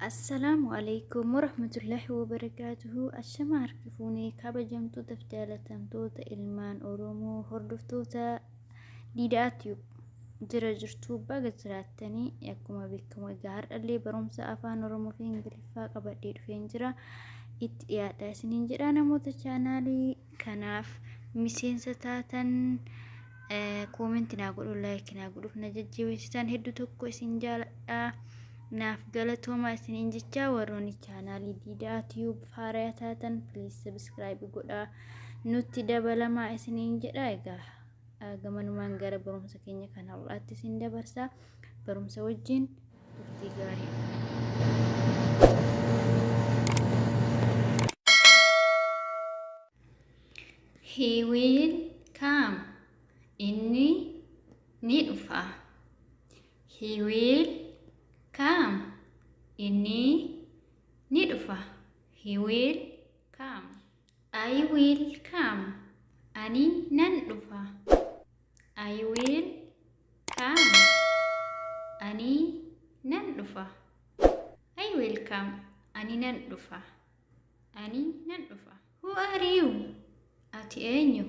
Assalaamu alaikum warahmatullaahi wabarakaatuhu. Ashama harka fuunee kabajamtoota fi jaalatamtoota ilmaan Oromoo hordoftoota Diidaa Tube jira jirtu, baga jiraattanii. Akkuma beekamu egaa har'allee barumsa afaan Oromoo fi Ingiliffaa qabadhee dhufeen jira. Itti dhiyaadha isiniin jedha. Namoota chaanaalii kanaaf miseensa taatan, comment naa godhu, like naa godhuuf na jajjabeessitan hedduu tokko isin jaaladha. Naaf galatooma isiniin jecha. Warroonni chaanaalii Diidaa Tube haaraa taatan, please subscribe godhaa, nutti dabalamaa isiniin jedha. Egaa gamanumaan gara barumsa keenya kan har'aatti isin dabarsa. Barumsa wajjin turtii gaarii. He will come. Inni ni dhufa. He will come. Inni ni dhufa. He will come. I will come. Ani nan dhufa. I will come. Ani nan dhufa. I will come. Ani nan dhufa. Ani nan dhufa. Who are you? Ati eenyu?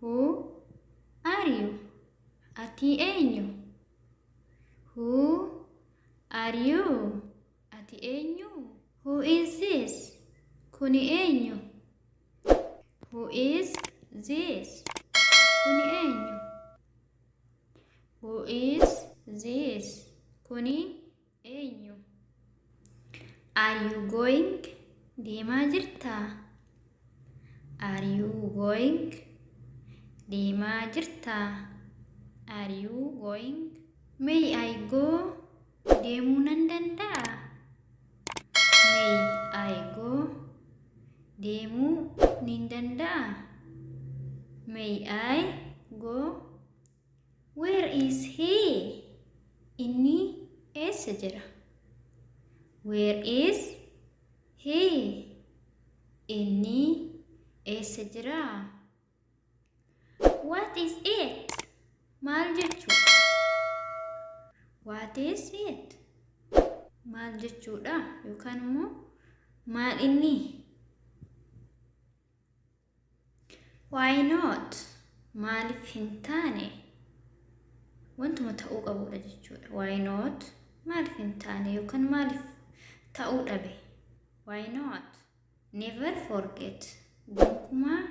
Who are you? Ati eenyu? Who are you? Ati eenyu? Who is this? Kuni eenyu? Who is this? Kuni eenyu? Who is this? Kuni eenyu? Are you going? Deemaa jirtaa? Are you going? Deemaa jirtaa? Are you going? May I go? Deemuu nan danda'a? May I go? Deemuu nin danda'a? May I go? Where is he? Inni eessa jira? Where is he? Inni eessa jira? What is it? Maal jechuudha? What is it? Maal jechuudha yookaan immoo maal inni? Why not? Maaliif hin taane? Wantuma ta'uu qabudha jechuudha. Why not? Maaliif hin taane yookaan maaliif ta'uu dhabe? Why not? Never forget. Gonkumaa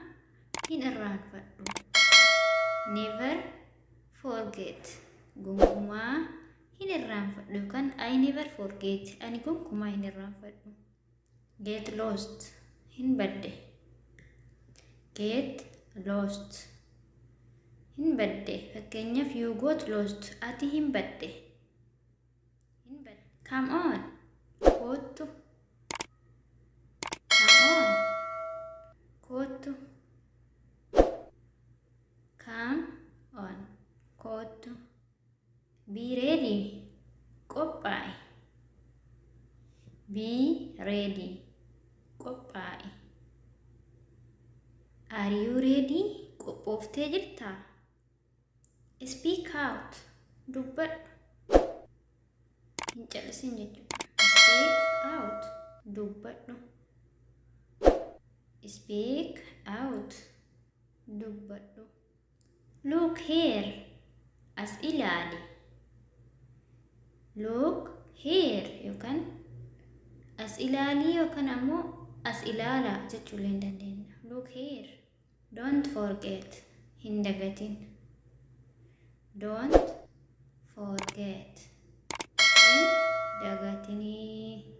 hin irraanfadhu. Never forget. Gonkumaa hin irraanfadhu yookaan I never forget. Ani gonkumaa hin irraanfadhu. Get lost. Hin badde. Get lost. Hin badde. Fakkeenyaaf, you got lost. Ati hin badde. Hin badde. Come on. Koottu. Come on. Koottu. Come on. Koottu. Be ready. Qophaa'i. Be ready. Qophaa'i. Are you ready? Qophooftee jirtaa? Speak out. Dubbadhu. Hin callisin jechuudha. Speak out. Dubbadhu. Speak out. Dubbadhu. Look here. As ilaali. Look here yookaan as ilaalii yookaan ammoo as ilaalaa jechuullee hin dandeenya. Look here. Don't forget. Hin dagatin. Don't forget. Hin dagatinii.